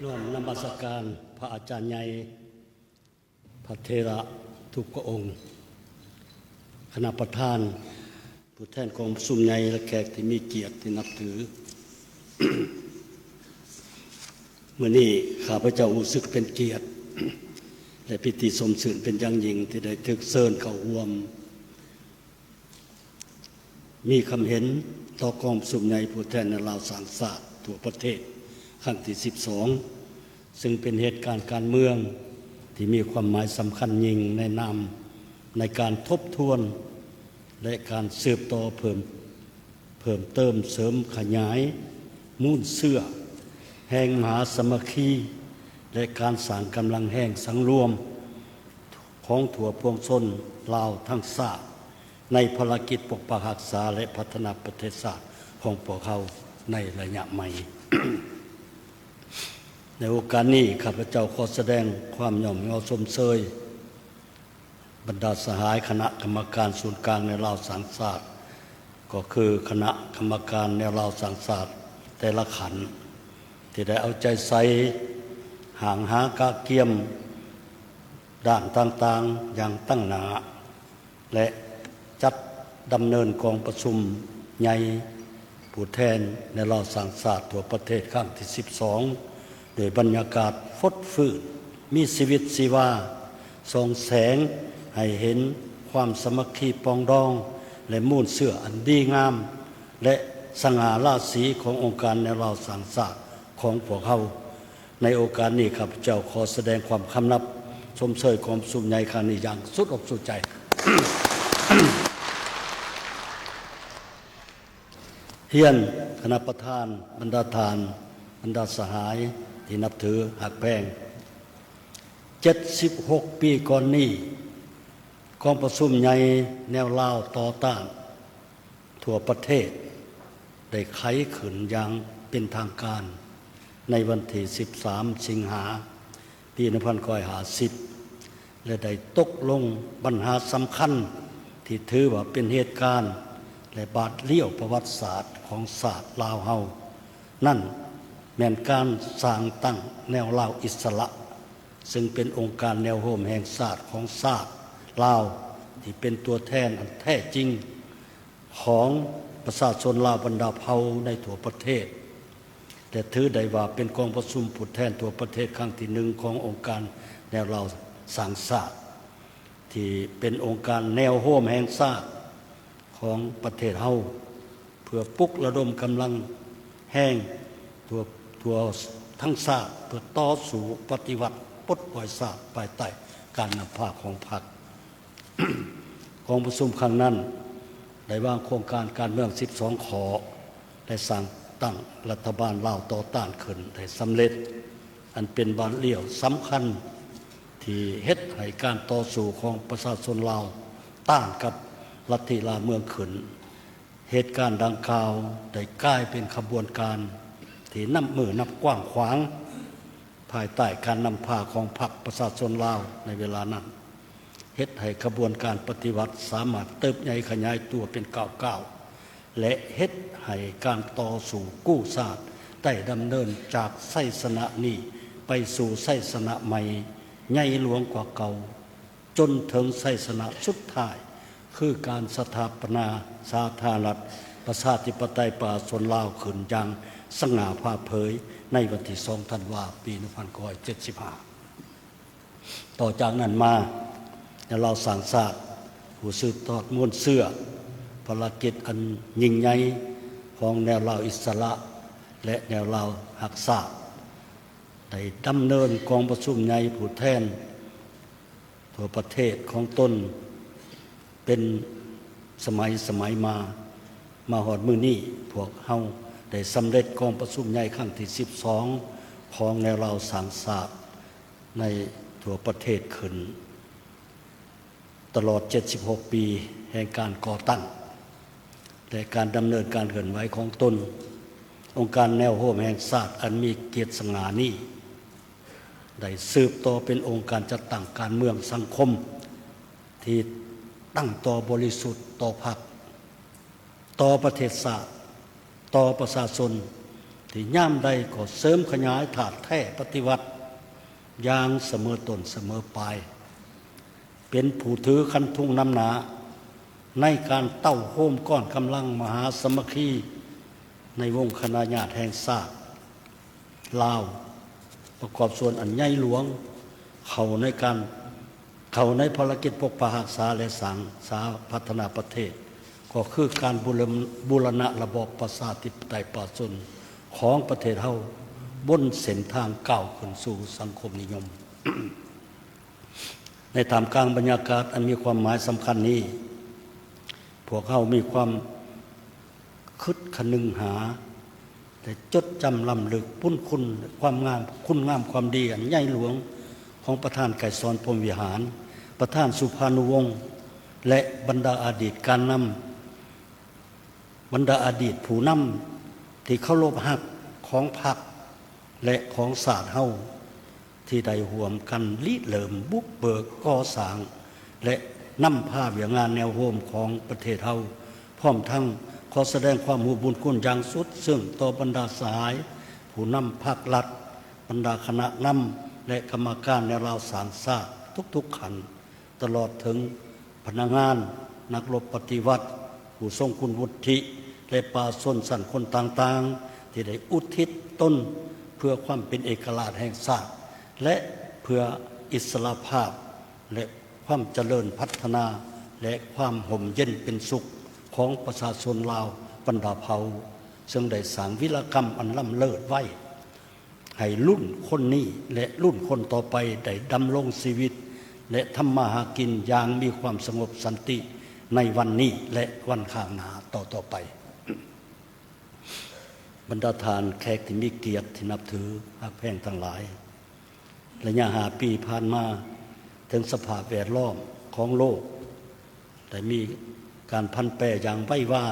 ນ້ອມນະມັດສະການພະອາຈານໃຫຍ່ ພະເຖລະທຸກພະອົງ, ຄະນະປະທານ, ຜູ້ແທນກອງປະຊຸມໃຫຍ່ ແລະ ແຂກທີ່ມີກຽດທີ່ນັບຖື. ມື້ນີ້ຂ້າພະເຈົ້າຮູ້ສຶກເປັນກຽດ ແລະ ປີຕິຊົມຊື່ນເປັນຢ່າງຍິ່ງ ທີ່ໄດ້ຖືກເຊີນເຂົ້າຮ່ວມ ມີຄຳເຫັນຕໍ່ກອງປະຊຸມໃຫຍ່ຜູ້ແທນແນວລາວສ້າງຊາດທົ່ວປະເທດຄັ້ງທີສິບສອງ ຊຶ່ງເປັນເຫດການການເມືອງທີ່ມີຄວາມໝາຍສຳຄັນຍິ່ງໃນນາມ ໃນການທົບທວນ ແລະ ການສືບຕໍ່ເພີ່ມ ເພີ່ມເຕີມເສີມຂະຫຍາຍມູນເຊື້ອແຫ່ງມະຫາສາມັກຄີ ແລະ ການສ້າງກຳລັງແຮງສັງລວມ ຂອງທົ່ວປວງຊົນລາວທັງຊາດ ໃນພາລະກິດປົກປັກຮັກສາ ແລະ ພັດທະນາປະເທດຊາດຂອງພວກເຮົາໃນໄລຍະໃໝ່. ໃນໂອກາດນີ້ ຂ້າພະເຈົ້າຂໍສະແດງຄວາມຍ້ອມຍໍຊົມເຊີຍບັນດາສະຫາຍຄະນະກຳມະການສູນກາງແນວລາວສ້າງຊາດ, ກໍຄືຄະນະກຳມະການແນວລາວສ້າງຊາດແຕ່ລະຂັ້ນ ທີ່ໄດ້ເອົາໃຈໃສ່ ຮ່າງຫາກະກຽມ ດ້ານຕ່າງໆຢ່າງຕັ້ງໜ້າ ແລະ ຈັດດຳເນີນກອງປະຊຸມໃຫຍ່ຜູ້ແທນແນວລາວສ້າງຊາດທົ່ວປະເທດຄັ້ງທີສິບສອງ ໂດຍບັນຍາກາດຟົດຟື້ນ, ມີຊີວິດຊີວາ, ສ່ອງແສງໃຫ້ເຫັນຄວາມສາມັກຄີປອງດອງ ແລະ ມູນເຊື້ອອັນດີງາມ ແລະ ສະຫງ່າລາສີຂອງອົງການແນວລາວສ້າງຊາດຂອງພວກເຮົາ. ໃນໂອກາດນີ້ ຂ້າພະເຈົ້າຂໍສະແດງຄວາມຄຳນັບຊົມເຊີຍກອງປະຊຸມໃຫຍ່ຄັ້ງນີ້ຢ່າງສຸດອົກສຸດໃຈ. ຮຽນຄະນະປະທານ, ບັນດາທ່ານ, ບັນດາສະຫາຍທີ່ນັບຖືຮັກແພງ, ເຈັດສິບຫົກປີກ່ອນນີ້, ກອງປະຊຸມໃຫຍ່ແນວລາວຕໍ່ຕ້ານ ທົ່ວປະເທດໄດ້ໄຂຂຶ້ນຢ່າງເປັນທາງການໃນວັນທີສິບສາມ ສິງຫາ ປີໜຶ່ງພັນເກົ້າຮ້ອຍຫ້າສິບ ແລະ ໄດ້ຕົກລົງບັນຫາສຳຄັນທີ່ຖືວ່າເປັນເຫດການ ແລະ ບາດລ້ຽວປະຫວັດສາດຂອງຊາດລາວເຮົານັ້ນ ແມ່ນການສ້າງຕັ້ງແນວລາວອິດສະຫຼະ ຊຶ່ງເປັນອົງການແນວໂຮມແຫ່ງຊາດຂອງຊາດລາວ ທີ່ເປັນຕົວແທນອັນແທ້ຈິງ ຂອງປະຊາຊົນລາວບັນດາເຜົ່າໃນທົ່ວປະເທດ ແລະ ຖືໄດ້ວ່າເປັນກອງປະຊຸມຜູ້ແທນທົ່ວປະເທດຄັ້ງທີໜຶ່ງຂອງອົງການແນວລາວສ້າງຊາດ ທີ່ເປັນອົງການແນວໂຮມແຫ່ງຊາດຂອງປະເທດເຮົາ ເພື່ອປຸກລະດົມກຳລັງແຮງທົ່ວ ທົ່ວທັງຊາດ ເພື່ອຕໍ່ສູ້ປະຕິວັດປົດປ່ອຍຊາດ ພາຍໃຕ້ການນຳພາຂອງພັກ. ກອງປະຊຸມຄັ້ງນັ້ນໄດ້ວາງໂຄງການການເມືອງສິບສອງຂໍ້ ແລະ ສ້າງຕັ້ງລັດຖະບານລາວຕໍ່ຕ້ານຂຶ້ນໄດ້ສຳເລັດ, ອັນເປັນບາດລ້ຽວສຳຄັນທີ່ເຮັດໃຫ້ການຕໍ່ສູ້ຂອງປະຊາຊົນລາວຕ້ານກັບລັດທິລ່າເມືອງຂຶ້ນ. ເຫດການດັ່ງກ່າວໄດ້ກາຍເປັນຂະບວນການທີ່ນັບມື້ນັບກວ້າງຂວາງ ພາຍໃຕ້ການນຳພາຂອງພັກປະຊາຊົນລາວໃນເວລານັ້ນ ເຮັດໃຫ້ຂະບວນການປະຕິວັດສາມາດເຕີບໃຫຍ່ຂະຫຍາຍຕົວເປັນກ້າວໆ ແລະ ເຮັດໃຫ້ການຕໍ່ສູ້ກູ້ຊາດໄດ້ດຳເນີນຈາກໄຊຊະນະນີ້ໄປສູ່ໄຊຊະນະໃໝ່ໃຫຍ່ຫຼວງກວ່າເກົ່າ. ຈົນເຖິງໄຊຊະນະສຸດທ້າຍ ຄືການສະຖາປະນາສາທາລະນະລັດປະຊາທິປະໄຕປະຊາຊົນລາວຂຶ້ນຢ່າງສະຫງ່າຜ່າເຜີຍໃນວັນທີສອງ ທັນວາ ປີໜຶ່ງພັນເກົ້າຮ້ອຍເຈັດສິບຫ້າ. ຕໍ່ຈາກນັ້ນມາ, ແນວລາວສ້າງຊາດ ຜູ້ສືບທອດມູນເຊື້ອພາລະກິດອັນຍິ່ງໃຫຍ່ຂອງແນວລາວອິດສະຫຼະ ແລະ ແນວລາວຮັກຊາດ ໄດ້ດຳເນີນກອງປະຊຸມໃຫຍ່ຜູ້ແທນ ທົ່ວປະເທດຂອງຕົນເປັນສະໄໝສະໄໝມາ, ມາຮອດມື້ນີ້ ພວກເຮົາໄດ້ສຳເລັດກອງປະຊຸມໃຫຍ່ຄັ້ງທີສິບສອງ ຂອງແນວລາວສ້າງຊາດໃນທົ່ວປະເທດຂຶ້ນ. ຕະຫຼອດເຈັດສິບຫົກປີແຫ່ງການກໍ່ຕັ້ງ ແລະ ການດຳເນີນການເຄື່ອນໄຫວຂອງຕົນ, ອົງການແນວໂຮມແຫ່ງຊາດອັນມີກຽດສະຫງ່ານີ້ ໄດ້ສືບຕໍ່ເປັນອົງການຈັດຕັ້ງການເມືອງສັງຄົມ ທີ່ຕັ້ງຕໍ່ບໍລິສຸດຕໍ່ພັກ, ຕໍ່ປະເທດຊາດ, ຕໍ່ປະຊາຊົນ, ທີ່ຍາມໃດກໍເສີມຂະຫຍາຍທາດແທ້ປະຕິວັດຢ່າງສະເໝີຕົ້ນສະເໝີປາຍ, ເປັນຜູ້ຖືຄັນທຸງນຳໜ້າໃນການເຕົ້າໂຮມກ້ອນກຳລັງມະຫາສາມັກຄີໃນວົງຄະນະຍາດແຫ່ງຊາດ ລາວ ປະກອບສ່ວນອັນໃຫຍ່ຫຼວງເຂົ້າໃນການ ເຂົ້າໃນພາລະກິດປົກປັກຮັກສາ ແລະ ສ້າງສາພັດທະນາປະເທດ ກໍຄືການບູລະ ບູລະນະລະບອບປະຊາທິປະໄຕປະຊາຊົນຂອງປະເທດເຮົາ ບົນເສັ້ນທາງກ້າວຂຶ້ນສູ່ສັງຄົມນິຍົມ. ໃນທ່າມກາງບັນຍາກາດອັນມີຄວາມໝາຍສຳຄັນນີ້, ພວກເຮົາມີຄວາມຄຶດຄະນຶງຫາ ແລະ ຈົດຈຳລ້ຳເລິກບຸນຄຸນ ແລະ ຄວາມງາມ ຄຸນງາມຄວາມດີອັນໃຫຍ່ຫຼວງຂອງປະທານໄກສອນ ພົມວິຫານ, ປະທານສຸພານຸວົງ ແລະ ບັນດາອະດີດການນຳ, ບັນດາອະດີດຜູ້ນຳທີ່ເຄົາລົບຮັກຂອງພັກ ແລະ ຂອງຊາດເຮົາ ທີ່ໄດ້ຮ່ວມກັນລິເລີ່ມບຸກເບີກກໍ່ສ້າງ ແລະ ນຳພາວຽກງານແນວໂຮມຂອງປະເທດເຮົາ, ພ້ອມທັງຂໍສະແດງຄວາມຮູ້ບຸນຄຸນຢ່າງສຸດເຊິ່ງຕໍ່ບັນດາສະຫາຍຜູ້ນຳພັກລັດ, ບັນດາຄະນະນຳ ແລະ ກຳມະການແນວລາວສ້າງຊາດທຸກໆຂັ້ນ, ຕະຫຼອດເຖິງພະນັກງານ, ນັກລົບປະຕິວັດ, ຜູ້ຊົງຄຸນວຸດທິ ແລະ ປະຊາຊົນຊັ້ນຄົນຕ່າງໆ ທີ່ໄດ້ອຸທິດຕົນເພື່ອຄວາມເປັນເອກະລາດແຫ່ງຊາດ ແລະ ເພື່ອອິດສະຫຼະພາບ ແລະ ຄວາມຈະເລີນພັດທະນາ ແລະ ຄວາມຮົ່ມເຢັນເປັນສຸກຂອງປະຊາຊົນລາວບັນດາເຜົ່າ, ເຊິ່ງໄດ້ສ້າງວິລະກຳອັນລ້ຳເລີດໄວ້ ໃຫ້ລຸ້ນຄົນນີ້ ແລະ ລຸ້ນຄົນຕໍ່ໄປໄດ້ດຳລົງຊີວິດ ແລະ ທຳມາຫາກິນຢ່າງມີຄວາມສະຫງົບສັນຕິໃນວັນນີ້ ແລະ ວັນຂ້າງໜ້າຕໍ່ໆໄປ. ບັນດາທ່ານແຂກທີ່ມີກຽດທີ່ນັບຖືຮັກແພງທັງຫຼາຍ, ໄລຍະຫ້າປີຜ່ານມາ, ເຖິງສະພາບແວດລ້ອມຂອງໂລກໄດ້ມີການຜັນແປຢ່າງໄວວາ,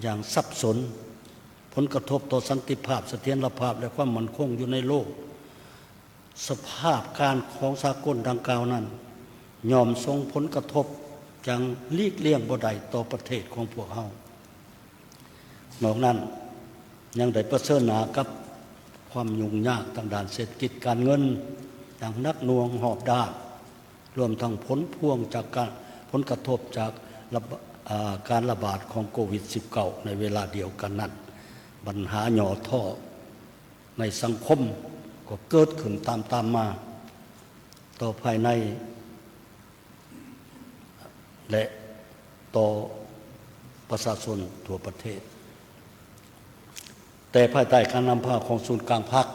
ຢ່າງສັບສົນ, ຜົນກະທົບຕໍ່ສັນຕິພາບ, ສະຖຽນລະພາບ ແລະ ຄວາມໝັ້ນຄົງຢູ່ໃນໂລກ. ສະພາບການຂອງສາກົນດັ່ງກ່າວນັ້ນ ຍ່ອມສົ່ງຜົນກະທົບຢ່າງຫຼີກລ່ຽງບໍ່ໄດ້ຕໍ່ປະເທດຂອງພວກເຮົາ. ນອກນັ້ນ, ຍັງໄດ້ປະເຊີນໜ້າກັບຄວາມຫຍຸ້ງຍາກທາງດ້ານເສດຖະກິດການເງິນຢ່າງໜັກໜ່ວງຮອບດ້ານ, ລວມທັງຜົນພວງຈາກການ, ຜົນກະທົບຈາກລະບາດ, ອາ, ການລະບາດຂອງໂຄວິດສິບເກົ້າ ໃນເວລາດຽວກັນນັ້ນ, ບັນຫາຫຍໍ້ທໍ້ໃນສັງຄົມກໍເກີດຂຶ້ນຕາມໆມາ ຕໍ່ພາຍໃນ ແລະ ຕໍ່ປະຊາຊົນທົ່ວປະເທດ. ແຕ່ພາຍໃຕ້ການນຳພາຂອງສູນກາງພັກ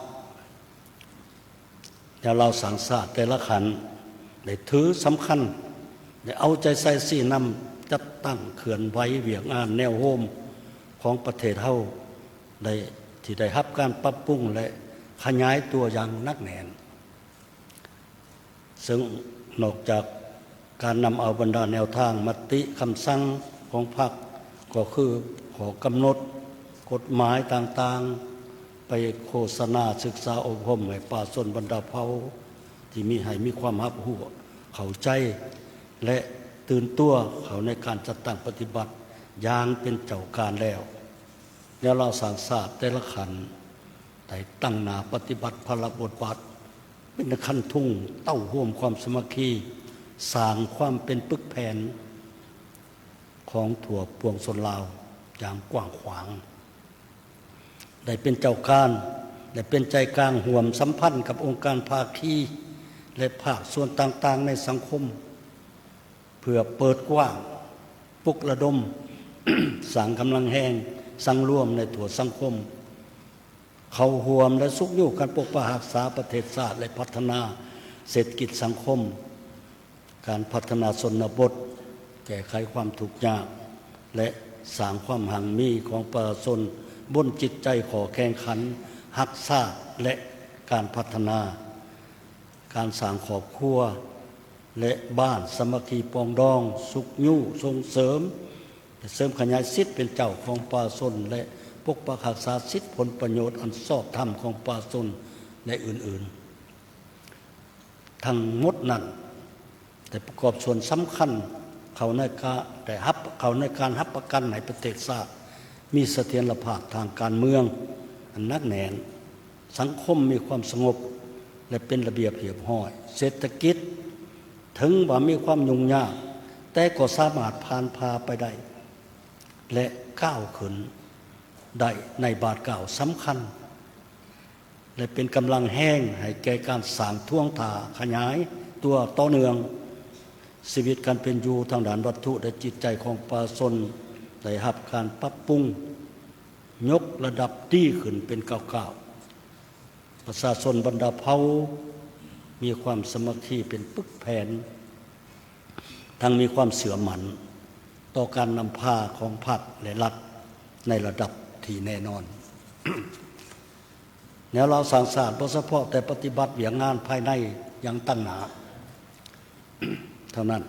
ແນວລາວສ້າງຊາດແຕ່ລະຂັ້ນ ໄດ້ຖືສຳຄັນ ໄດ້ເອົາໃຈໃສ່ຊີ້ນຳຈັດຕັ້ງເຄື່ອນໄຫວວຽກງານແນວໂຮມຂອງປະເທດເຮົາ ໄດ້ ທີ່ໄດ້ຮັບການປັບປຸງ ແລະ ຂະຫຍາຍຕົວຢ່າງໜັກແໜ້ນ. ເຊິ່ງນອກຈາກການນຳເອົາບັນດາແນວທາງ, ມະຕິ, ຄຳສັ່ງຂອງພັກ ກໍຄືຂໍ້ກຳນົດ, ກົດໝາຍຕ່າງໆ ໄປໂຄສະນາສຶກສາອົບຮົມໃຫ້ປະຊາຊົນບັນດາເຜົ່າ ທີ່ມີ ໃຫ້ມີຄວາມຮັບຮູ້ເຂົ້າໃຈ ແລະ ຕື່ນຕົວເຂົ້າໃນການຈັດຕັ້ງປະຕິບັດຢ່າງເປັນເຈົ້າການແລ້ວ, ແນວລາວສ້າງຊາດແຕ່ລະຂັ້ນ ໄດ້ຕັ້ງໜ້າປະຕິບັດພາລະບົດບາດເປັນຄັນທຸງເຕົ້າໂຮມຄວາມສາມັກຄີ, ສ້າງຄວາມເປັນປຶກແຜ່ນຂອງທົ່ວປວງຊົນລາວຢ່າງກວ້າງຂວາງ, ໄດ້ເປັນເຈົ້າການ ແລະ ເປັນໃຈກາງຮ່ວມສຳພັນກັບອົງການພາຄີ ແລະ ພາກສ່ວນຕ່າງໆໃນສັງຄົມ ເພື່ອເປີດກວ້າງ, ປຸກລະດົມ, ສ້າງກຳລັງແຮງສັງລວມໃນທົ່ວສັງຄົມ ເຂົ້າຮ່ວມ ແລະ ຊຸກຍູ້ການປົກປັກຮັກສາປະເທດຊາດ ແລະ ພັດທະນາເສດຖະກິດສັງຄົມ, ການພັດທະນາຊົນນະບົດ, ແກ້ໄຂຄວາມທຸກຍາກ ແລະ ສ້າງຄວາມຮັ່ງມີຂອງປະຊາຊົນບົນຈິດໃຈຂໍ້ແຂ່ງຂັນຮັກຊາດ ແລະ ການພັດທະນາ. ການສ້າງຄອບຄົວ ແລະ ບ້ານສາມັກຄີປອງດອງ, ຊຸກຍູ້, ສົ່ງເສີມ ແລະ ເສີມຂະຫຍາຍສິດເປັນເຈົ້າຂອງປະຊາຊົນ ແລະ ປົກປັກຮັກສາສິດຜົນປະໂຫຍດອັນຊອບທຳຂອງປະຊາຊົນ ແລະ ອື່ນໆ. ທັງໝົດນັ້ນ ໄດ້ປະກອບສ່ວນສຳຄັນເຂົ້າໃນການ ໄດ້ຮັບ ເຂົ້າໃນການຮັບປະກັນໃຫ້ປະເທດຊາດມີສະຖຽນລະພາບທາງການເມືອງ, ອັນໜັກແໜ້ນ, ສັງຄົມມີຄວາມສະຫງົບ ແລະ ເປັນລະບຽບຮຽບຮ້ອຍ, ເສດຖະກິດເຖິງວ່າມີຄວາມຫຍຸ້ງຍາກ, ແຕ່ກໍສາມາດຜ່ານຜ່າໄປໄດ້ ແລະ ກ້າວຂຶ້ນໄດ້ໃນບາດກ້າວສຳຄັນ ແລະ ເປັນກຳລັງແຮງໃຫ້ແກ່ການສ້າງທວງທ່າຂະຫຍາຍຕົວຕໍ່ເນື່ອງ. ຊີວິດການເປັນຢູ່ທາງດ້ານວັດຖຸ ແລະ ຈິດໃຈຂອງປະຊາຊົນໄດ້ຮັບການປັບປຸງ, ຍົກລະດັບດີຂຶ້ນເປັນກ້າວໆ. ປະຊາຊົນບັນດາເຜົ່າມີຄວາມສາມັກຄີເປັນປຶກແຜ່ນ, ທັງມີຄວາມເຊື່ອໝັ້ນຕໍ່ການນຳພາຂອງພັກ ແລະ ລັດໃນລະດັບທີ່ແນ່ນອນ. ແນວລາວສ້າງຊາດບໍ່ສະເພາະແຕ່ປະຕິບັດວຽກງານພາຍໃນຢ່າງຕັ້ງໜ້າເທົ່ານັ້ນ,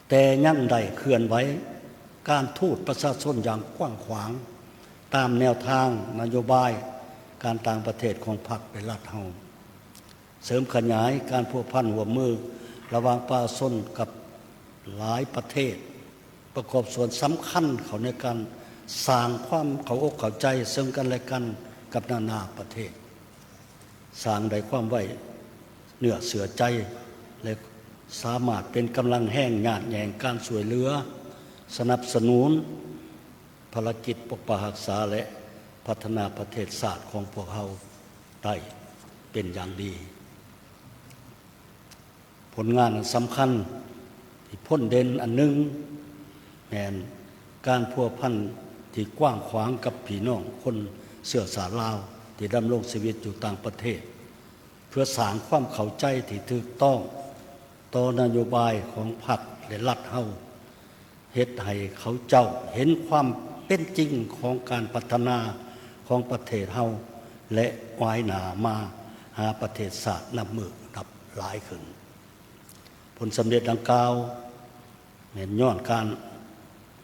ແຕ່ຍັງໄດ້ເຄື່ອນໄຫວການທູດປະຊາຊົນຢ່າງກວ້າງຂວາງ ຕາມແນວທາງນະໂຍບາຍການຕ່າງປະເທດຂອງພັກ ແລະ ລັດເຮົາ. ເສີມຂະຫຍາຍການພົວພັນຮ່ວມມືລະຫວ່າງປະຊາຊົນກັບຫຼາຍປະເທດ, ປະກອບສ່ວນສຳຄັນເຂົ້າໃນການສ້າງຄວາມເຂົ້າອົກເຂົ້າໃຈເຊິ່ງກັນແລະກັນກັບນານາປະເທດ, ສ້າງໄດ້ຄວາມໄວ້ເນື້ອເຊື່ອໃຈ ແລະ ສາມາດເປັນກຳລັງແຮງຍາດແຍ່ງການຊ່ວຍເຫຼືອ, ສະໜັບສະໜູນ ພາລະກິດປົກປັກຮັກສາ ແລະ ພັດທະນາປະເທດຊາດຂອງພວກເຮົາໄດ້ເປັນຢ່າງດີ. ຜົນງານອັນສຳຄັນທີ່ພົ້ນເດັ່ນອັນໜຶ່ງ ແມ່ນການພົວພັນທີ່ກວ້າງຂວາງກັບພີ່ນ້ອງຄົນເຊື້ອຊາດລາວທີ່ດຳລົງຊີວິດຢູ່ຕ່າງປະເທດ, ເພື່ອສ້າງຄວາມເຂົ້າໃຈທີ່ຖືກຕ້ອງຕໍ່ນະໂຍບາຍຂອງພັກ ແລະ ລັດເຮົາ, ເຮັດໃຫ້ເຂົາເຈົ້າເຫັນຄວາມເປັນຈິງຂອງການພັດທະນາຂອງປະເທດເຮົາ ແລະ ຫວາຍໜ້າມາຫາປະເທດຊາດນັບມື້ນັບຫຼາຍຂຶ້ນ. ຜົນສຳເລັດດັ່ງກ່າວ ແມ່ນຍ້ອນການ,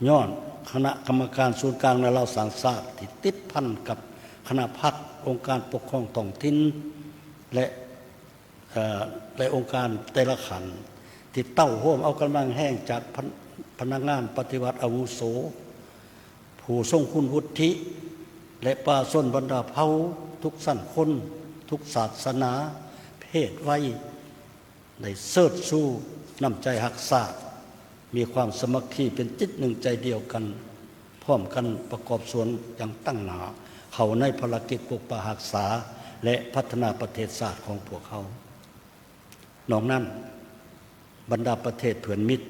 ຍ້ອນຄະນະກຳມະການສູນກາງແນວລາວສ້າງຊາດທີ່ຕິດພັນກັບຄະນະພັກ, ອົງການປົກຄອງທ້ອງຖິ່ນ ແລະ ເອີ ແລະ ອົງການແຕ່ລະຂັ້ນ ທີ່ເຕົ້າໂຮມເອົາກຳລັງແຮງຈາກພະ, ພະນັກງານປະຕິວັດອາວຸໂສ, ຜູ້ຊົງຄຸນວຸດທິ ແລະ ປະຊາຊົນບັນດາເຜົ່າທຸກຊັ້ນຄົນ, ທຸກສາສະໜາ, ເພດໄວ ໄດ້ເຊີດຊູນ້ຳໃຈຮັກຊາດ, ມີຄວາມສາມັກຄີເປັນຈິດໜຶ່ງໃຈດຽວກັນ, ພ້ອມກັນປະກອບສ່ວນຢ່າງຕັ້ງໜ້າເຂົ້າໃນພາລະກິດປົກປັກຮັກສາ ແລະ ພັດທະນາປະເທດຊາດຂອງພວກເຮົາ. ນອກນັ້ນ, ບັນດາປະເທດເພື່ອນມິດ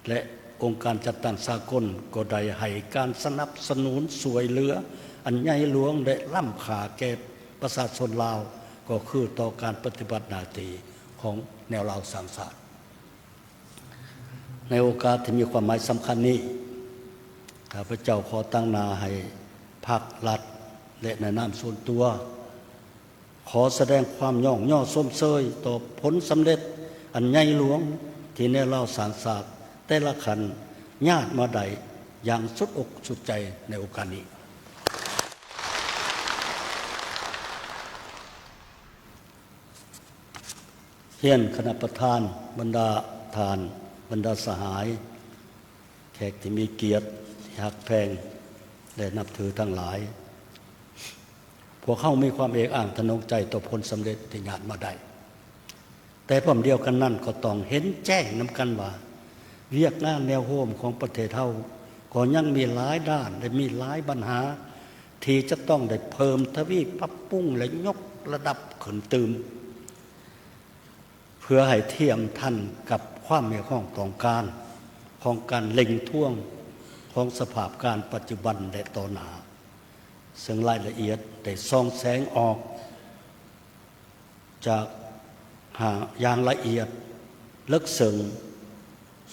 ແລະ ອົງການຈັດຕັ້ງສາກົນກໍໄດ້ໃຫ້ການສະໜັບສະໜູນຊ່ວຍເຫຼືອອັນໃຫຍ່ຫຼວງ ແລະ ລ້ຳຄ່າແກ່ປະຊາຊົນລາວ, ກໍຄືຕໍ່ການປະຕິບັດໜ້າທີ່ຂອງແນວລາວສ້າງຊາດ. ໃນໂອກາດທີ່ມີຄວາມໝາຍສຳຄັນນີ້, ຂ້າພະເຈົ້າຂໍຕາງໜ້າໃຫ້ພັກ, ລັດ ແລະ ໃນນາມສ່ວນຕົວ, ຂໍສະແດງຄວາມຍ້ອງຍໍຊົມເຊີຍຕໍ່ຜົນສຳເລັດອັນໃຫຍ່ຫຼວງທີ່ແນວລາວສ້າງຊາດແຕ່ລະຂັ້ນຍາດມາໄດ້ຢ່າງສຸດອົກສຸດໃຈໃນໂອກາດນີ້. ຮຽນຄະນະປະທານ, ບັນດາທ່ານ, ບັນດາສະຫາຍ, ແຂກທີ່ມີກຽດ, ທີ່ຮັກແພງ ແລະ ນັບຖືທັງຫຼາຍ. ພວກເຮົາມີຄວາມເອກອ້າງທະນົງໃຈຕໍ່ຜົນສຳເລັດທີ່ຍາດມາໄດ້, ແຕ່ພ້ອມດຽວກັນນັ້ນກໍຕ້ອງເຫັນແຈ້ງນຳກັນວ່າ ວຽກງານແນວໂຮມຂອງປະເທດເຮົາກໍຍັງມີຫຼາຍດ້ານ ແລະ ມີຫຼາຍບັນຫາທີ່ຈະຕ້ອງໄດ້ເພີ່ມທະວີປັບປຸງ ແລະ ຍົກລະດັບຂຶ້ນຕື່ມ. ເພື່ອໃຫ້ທຽມທັນກັບຄວາມຮຽກຮ້ອງຕ້ອງການຂອງການເລັ່ງທວງຂອງສະພາບການປັດຈຸບັນ ແລະ ຕໍ່ໜ້າ, ເຊິ່ງລາຍລະອຽດໄດ້ສ່ອງແສງອອກຈາກ ຢ່າງລະອຽດເລິກເຊິ່ງ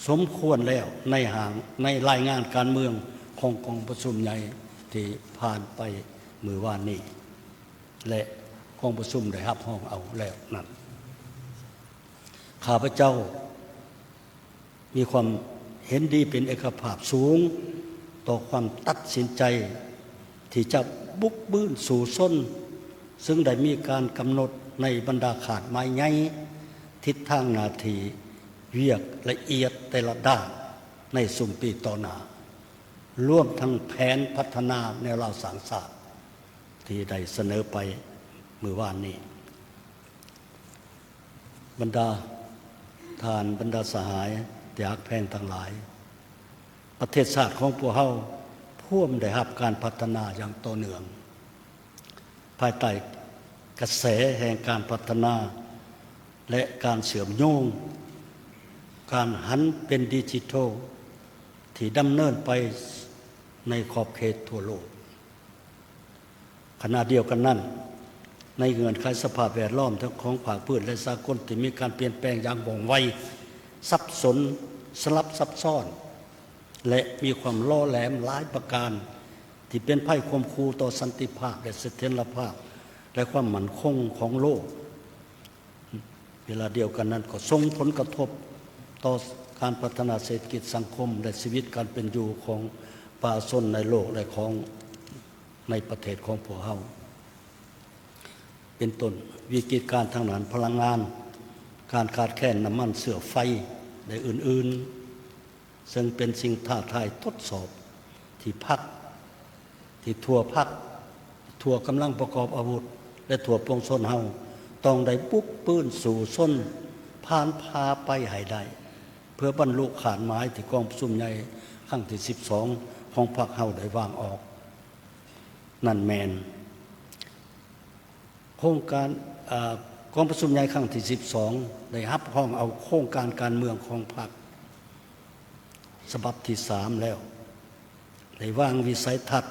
ສົມຄວນແລ້ວໃນຮ່າງ, ໃນລາຍງານການເມືອງຂອງກອງປະຊຸມໃຫຍ່ທີ່ຜ່ານໄປມື້ວານນີ້ ແລະ ກອງປະຊຸມໄດ້ຮັບຮອງເອົາແລ້ວນັ້ນ. ຂ້າພະເຈົ້າມີຄວາມເຫັນດີເປັນເອກະພາບສູງຕໍ່ຄວາມຕັດສິນໃຈທີ່ຈະບຸກບືນສູ້ຊົນ, ເຊິ່ງໄດ້ມີການກຳນົດໃນບັນດາຄາດໝາຍໃຫຍ່, ທິດທາງໜ້າທີ່, ວຽກລະອຽດແຕ່ລະດ້ານໃນຊຸມປີຕໍ່ໜ້າ. ລວມທັງແຜນພັດທະນາແນວລາວສ້າງຊາດ ທີ່ໄດ້ສະເໜີໄປມື້ວານນີ້. ບັນດາທ່ານ, ບັນດາສະຫາຍທີ່ຮັກແພງທັງຫຼາຍ, ປະເທດຊາດຂອງພວກເຮົາພວມໄດ້ຮັບການພັດທະນາຢ່າງຕໍ່ເນື່ອງ ພາຍໃຕ້ກະແສແຫ່ງການພັດທະນາ ແລະ ການເຊື່ອມໂຍງ, ການຫັນເປັນດິຈິທັນທີ່ດຳເນີນໄປໃນຂອບເຂດທົ່ວໂລກ. ຂະນະດຽວກັນນັ້ນ, ໃນເງື່ອນໄຂສະພາບແວດລ້ອມທັງຂອງພາກພື້ນ ແລະ ສາກົນທີ່ມີການປ່ຽນແປງຢ່າງວ່ອງໄວ, ສັບສົນ, ສະຫຼັບຊັບຊ້ອນ ແລະ ມີຄວາມຫຼໍ່ແຫຼມຫຼາຍປະການ ທີ່ເປັນໄພຂົ່ມຂູ່ຕໍ່ສັນຕິພາບ ແລະ ສະຖຽນລະພາບ ແລະ ຄວາມໝັ້ນຄົງຂອງໂລກ. ເວລາດຽວກັນນັ້ນກໍສົ່ງຜົນກະທົບຕໍ່ການພັດທະນາເສດຖະກິດສັງຄົມ ແລະ ຊີວິດການເປັນຢູ່ຂອງປະຊາຊົນໃນໂລກ ແລະ ຂອງໃນປະເທດຂອງພວກເຮົາ ເປັນຕົ້ນ ວິກິດການທາງດ້ານພະລັງງານ, ການຂາດແຄນນ້ຳມັນເຊື້ອໄຟ ແລະ ອື່ນໆ ເຊິ່ງເປັນສິ່ງທ້າທາຍທົດສອບທີ່ພັກ, ທີ່ທົ່ວພັກ, ທົ່ວກຳລັງປະກອບອາວຸດ ແລະ ທົ່ວປວງຊົນເຮົາ ຕ້ອງໄດ້ບຸກບືນສູ້ຊົນຜ່ານຜ່າໄປໃຫ້ໄດ້ ເພື່ອບັນລຸຄາດໝາຍທີ່ກອງປະຊຸມໃຫຍ່ຄັ້ງທີສິບສອງຂອງພັກເຮົາໄດ້ວາງອອກ. ນັ້ນແມ່ນໂຄງການ, ເອີ, ກອງປະຊຸມໃຫຍ່ຄັ້ງທີສິບສອງ ໄດ້ຮັບຮອງເອົາໂຄງການການເມືອງຂອງພັກສະບັບທີສາມແລ້ວ, ໄດ້ວາງວິໄສທັດ,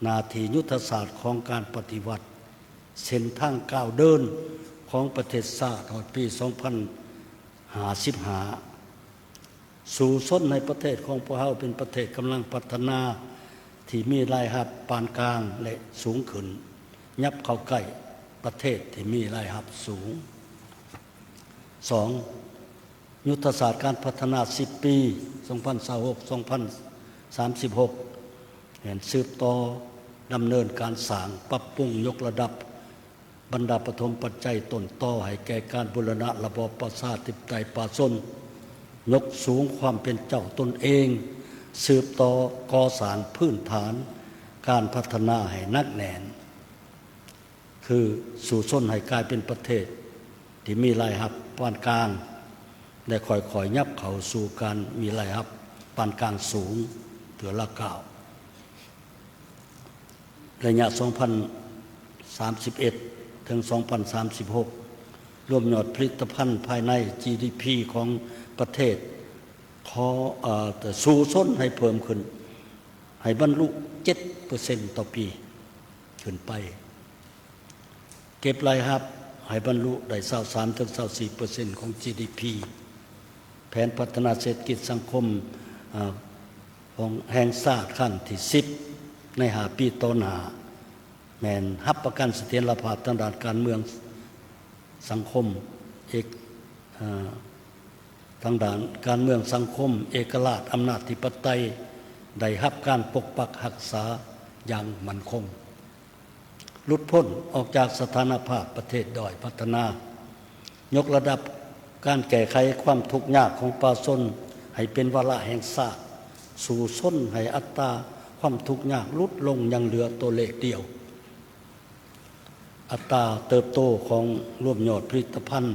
ໜ້າທີ່ຍຸດທະສາດຂອງການປະຕິວັດ, ເສັ້ນທາງກ້າວເດີນຂອງປະເທດຊາດຮອດປີສອງພັນຫ້າສິບຫ້າ. ສູ້ຊົນໃຫ້ປະເທດຂອງພວກເຮົາເປັນປະເທດກຳລັງພັດທະນາທີ່ມີລາຍຮັບປານກາງ ແລະ ສູງຂຶ້ນ, ຫຍັບເຂົ້າໃກ້ປະເທດທີ່ມີລາຍຮັບສູງ. ສອງ, ຍຸດທະສາດການພັດທະນາສິບປີ ສອງພັນຊາວຫົກ ສອງພັນສາມສິບຫົກ ແມ່ນສືບຕໍ່ດຳເນີນການສ້າງ, ປັບປຸງ, ຍົກລະດັບ ບັນດາປະຖົມປັດໄຈຕົ້ນຕໍໃຫ້ແກ່ການບູລະນະລະບອບປະຊາທິປະໄຕປະຊາຊົນ, ຍົກສູງຄວາມເປັນເຈົ້າຕົນເອງ, ສືບຕໍ່ກໍ່ສ້າງພື້ນຖານການພັດທະນາໃຫ້ໜັກແໜ້ນ, ຄືສູ້ຊົນໃຫ້ກາຍເປັນປະເທດທີ່ມີລາຍຮັບປານກາງ ແລະ ຄ່ອຍໆຫຍັບເຂົ້າສູ່ການມີລາຍຮັບປານກາງສູງເທື່ອລະກ້າວ. ໄລຍະສອງພັນສາມສິບເອັດ ເຖິງ ສອງພັນສາມສິບຫົກ ລວມຍອດຜະລິດຕະພັນພາຍໃນ ຈີດີພີ ຂອງປະເທດ ຂໍ, ເອີ, ສູ້ຊົນໃຫ້ເພີ່ມຂຶ້ນ, ໃຫ້ບັນລຸ ເຈັດເປີເຊັນຕໍ່ປີຂຶ້ນໄປ. ເກັບລາຍຮັບໃຫ້ບັນລຸໄດ້ ຊາວສາມເຖິງຊາວສີ່ເປີເຊັນ ຂອງ ຈີດີພີ. ແຜນພັດທະນາເສດຖະກິດສັງຄົມ, ເອີ, ຂອງແຫ່ງຊາດຄັ້ງທີສິບ ໃນຫ້າປີຕໍ່ໜ້າ ແມ່ນຮັບປະກັນສະຖຽນລະພາບທາງດ້ານການເມືອງສັງຄົມເອກ, ເອີ, ທາງດ້ານການເມືອງສັງຄົມເອກະລາດອຳນາດທິປະໄຕ ໄດ້ຮັບການປົກປັກຮັກສາຢ່າງໝັ້ນຄົງ. ຫຼຸດພົ້ນອອກຈາກສະຖານະພາບປະເທດດ້ອຍພັດທະນາ, ຍົກລະດັບການແກ້ໄຂຄວາມທຸກຍາກຂອງປະຊາຊົນໃຫ້ເປັນວາລະແຫ່ງຊາດ, ສູ້ຊົນໃຫ້ອັດຕາຄວາມທຸກຍາກຫຼຸດລົງຍັງເຫຼືອຕົວເລກດຽວ. ອັດຕາເຕີບໂຕຂອງລວມຍອດຜະລິດຕະພັນ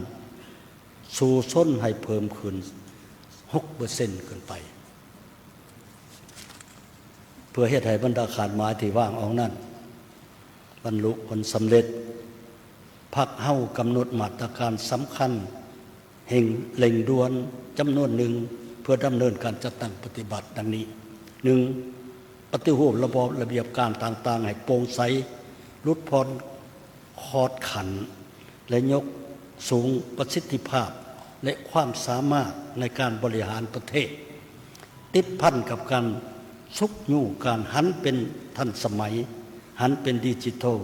ສູ້ຊົນໃຫ້ເພີ່ມຂຶ້ນຫົກເປີເຊັນຂຶ້ນໄປ. ເພື່ອເຮັດໃຫ້ບັນດາຄາດໝາຍທີ່ວາງອອກນັ້ນບັນລຸຜົນສຳເລັດ, ພັກເຮົາກຳນົດມາດຕະການສຳຄັນ ເລັ່ງ, ເລັ່ງດ່ວນຈຳນວນໜຶ່ງ ເພື່ອດຳເນີນການຈັດຕັ້ງປະຕິບັດ ດັ່ງນີ້: ໜຶ່ງ, ປະຕິຮູບລະບອບລະບຽບການຕ່າງໆໃຫ້ໂປ່ງໃສ, ຫຼຸດຜ່ອນຂອດຂັ້ນ ແລະ ຍົກສູງປະສິດທິພາບ ແລະ ຄວາມສາມາດໃນການບໍລິຫານປະເທດ, ຕິດພັນກັບການຊຸກຍູ້ການຫັນເປັນທັນສະໄໝ, ຫັນເປັນດິຈິທັນ,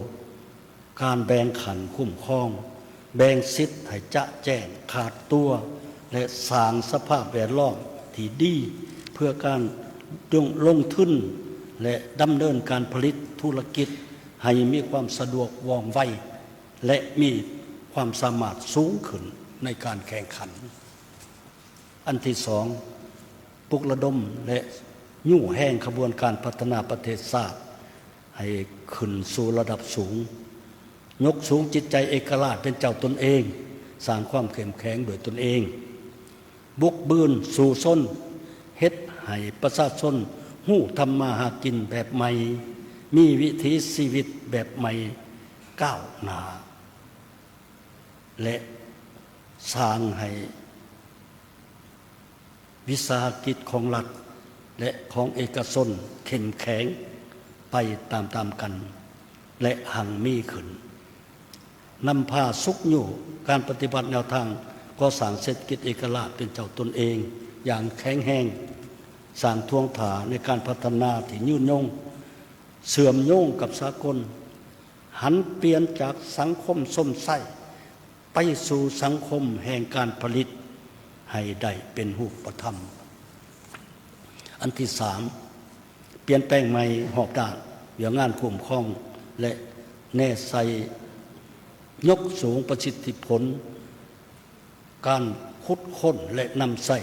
ການແບ່ງຂັ້ນຄຸ້ມຄອງ, ແບ່ງສິດໃຫ້ຈະແຈ້ງ, ຂາດຕົວ ແລະ ສ້າງສະພາບແວດລ້ອມທີ່ດີເພື່ອການລົງທຶນ ແລະ ດຳເນີນການຜະລິດທຸລະກິດໃຫ້ມີຄວາມສະດວກວ່ອງໄວ ແລະ ມີຄວາມສາມາດສູງຂຶ້ນໃນການແຂ່ງຂັນ. ອັນທີສອງ, ປຸກລະດົມ ແລະ ຍູ້ແຮງຂະບວນການພັດທະນາປະເທດຊາດ ໃຫ້ຂຶ້ນສູ່ລະດັບສູງ, ຍົກສູງຈິດໃຈເອກະລາດເປັນເຈົ້າຕົນເອງ, ສ້າງຄວາມເຂັ້ມແຂງດ້ວຍຕົນເອງ, ບຸກບືນສູ້ຊົນ, ເຮັດໃຫ້ປະຊາຊົນຮູ້ທຳມາຫາກິນແບບໃໝ່, ມີວິຖີຊີວິດແບບໃໝ່ກ້າວໜ້າ ແລະ ສ້າງໃຫ້ວິສາຫະກິດຂອງລັດ ແລະ ຂອງເອກະຊົນເຂັ້ມແຂງໄປຕາມໆກັນ ແລະ ຮັ່ງມີຂຶ້ນ, ນຳພາຊຸກຍູ້ການປະຕິບັດແນວທາງກໍ່ສ້າງເສດຖະກິດເອກະລາດເປັນເຈົ້າຕົນເອງຢ່າງແຂງແຮງ, ສ້າງທ່ວງທ່າໃນການພັດທະນາທີ່ຍືນຍົງ, ເຊື່ອມໂຍງກັບສາກົນ, ຫັນປ່ຽນຈາກສັງຄົມຊົມໃຊ້ໄປສູ່ສັງຄົມແຫ່ງການຜະລິດໃຫ້ໄດ້ເປັນຮູບປະທຳ. ອັນທີສາມ, ປ່ຽນແປງໃໝ່ຮອບດ້ານວຽກງານຄຸ້ມຄອງ ແລະ ແນໃສ່ຍົກສູງປະສິດທິຜົນ ການຂຸດຄົ້ນ ແລະ ນຳໃຊ້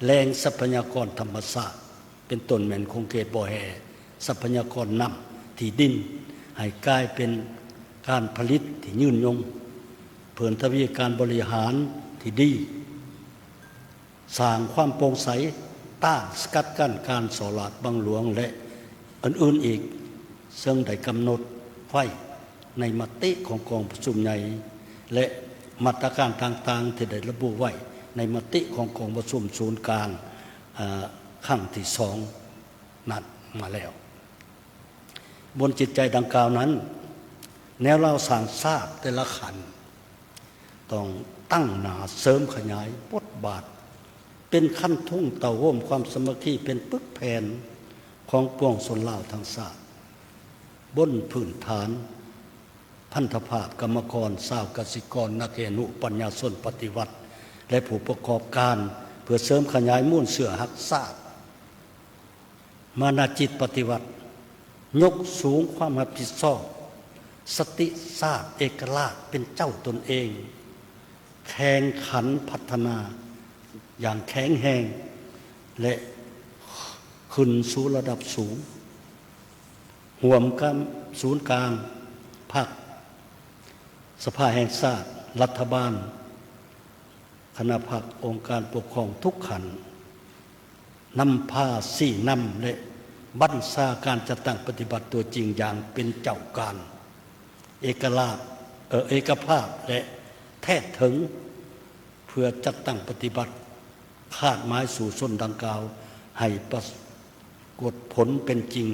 ແຫຼ່ງຊັບພະຍາກອນທຳມະຊາດ ເປັນຕົ້ນແມ່ນຂົງເຂດບໍ່ແຮ່, ຊັບພະຍາກອນນ້ຳ, ທີ່ດິນ ໃຫ້ກາຍເປັນການຜະລິດທີ່ຍືນຍົງ, ເພີ່ມທະວີການບໍລິຫານທີ່ດີ, ສ້າງຄວາມໂປ່ງໃສ, ຕ້ານສະກັດກັ້ນການສໍ້ລາດບັງຫຼວງ ແລະ ອື່ນໆອີກ, ເຊິ່ງໄດ້ກຳນົດໄວ້ໃນມະຕິຂອງກອງປະຊຸມໃຫຍ່ ແລະ ມາດຕະການຕ່າງໆທີ່ໄດ້ລະບຸໄວ້ໃນມະຕິຂອງກອງປະຊຸມສູນກາງ ເອີ ຄັ້ງທີສອງນັ້ນມາແລ້ວ. ບົນຈິດໃຈດັ່ງກ່າວນັ້ນ, ແນວລາວສ້າງຊາດແຕ່ລະຂັ້ນ ຕ້ອງຕັ້ງໜ້າເສີມຂະຫຍາຍບົດບາດ ເປັນຄັນທຸງເຕົ້າໂຮມຄວາມສາມັກຄີ ເປັນປຶກແຜ່ນຂອງປວງຊົນລາວທັງຊາດ, ບົນພື້ນຖານພັນທະພາບກຳມະກອນ, ຊາວກະສິກອນ, ນັກຮຽນຮູ້, ປັນຍາຊົນປະຕິວັດ ແລະ ຜູ້ປະກອບການ ເພື່ອເສີມຂະຫຍາຍມູນເຊື້ອຮັກຊາດ. ມານະຈິດປະຕິວັດ, ຍົກສູງຄວາມຮັບຜິດຊອບ, ສະຕິຊາດເອກະລາດເປັນເຈົ້າຕົນເອງ, ແຂ່ງຂັນພັດທະນາຢ່າງແຂງແຮງ ແລະ ຂຶ້ນສູ່ລະດັບສູງ, ຮ່ວມກັບສູນກາງພັກ, ສະພາແຫ່ງຊາດ, ລັດຖະບານ, ຄະນະພັກ, ອົງການປົກຄອງທຸກຂັ້ນ, ນຳພາຊີ້ນຳ ແລະ ບັນຊາການຈັດຕັ້ງປະຕິບັດຕົວຈິງຢ່າງເປັນເຈົ້າການ, ເອກະລາດ, ເອີ ເອກະພາບ ແລະ ແທດເຖິງ ເພື່ອຈັດຕັ້ງປະຕິບັດຄາດໝາຍສູ້ຊົນດັ່ງກ່າວໃຫ້ປະກົດຜົນເປັນຈິງ,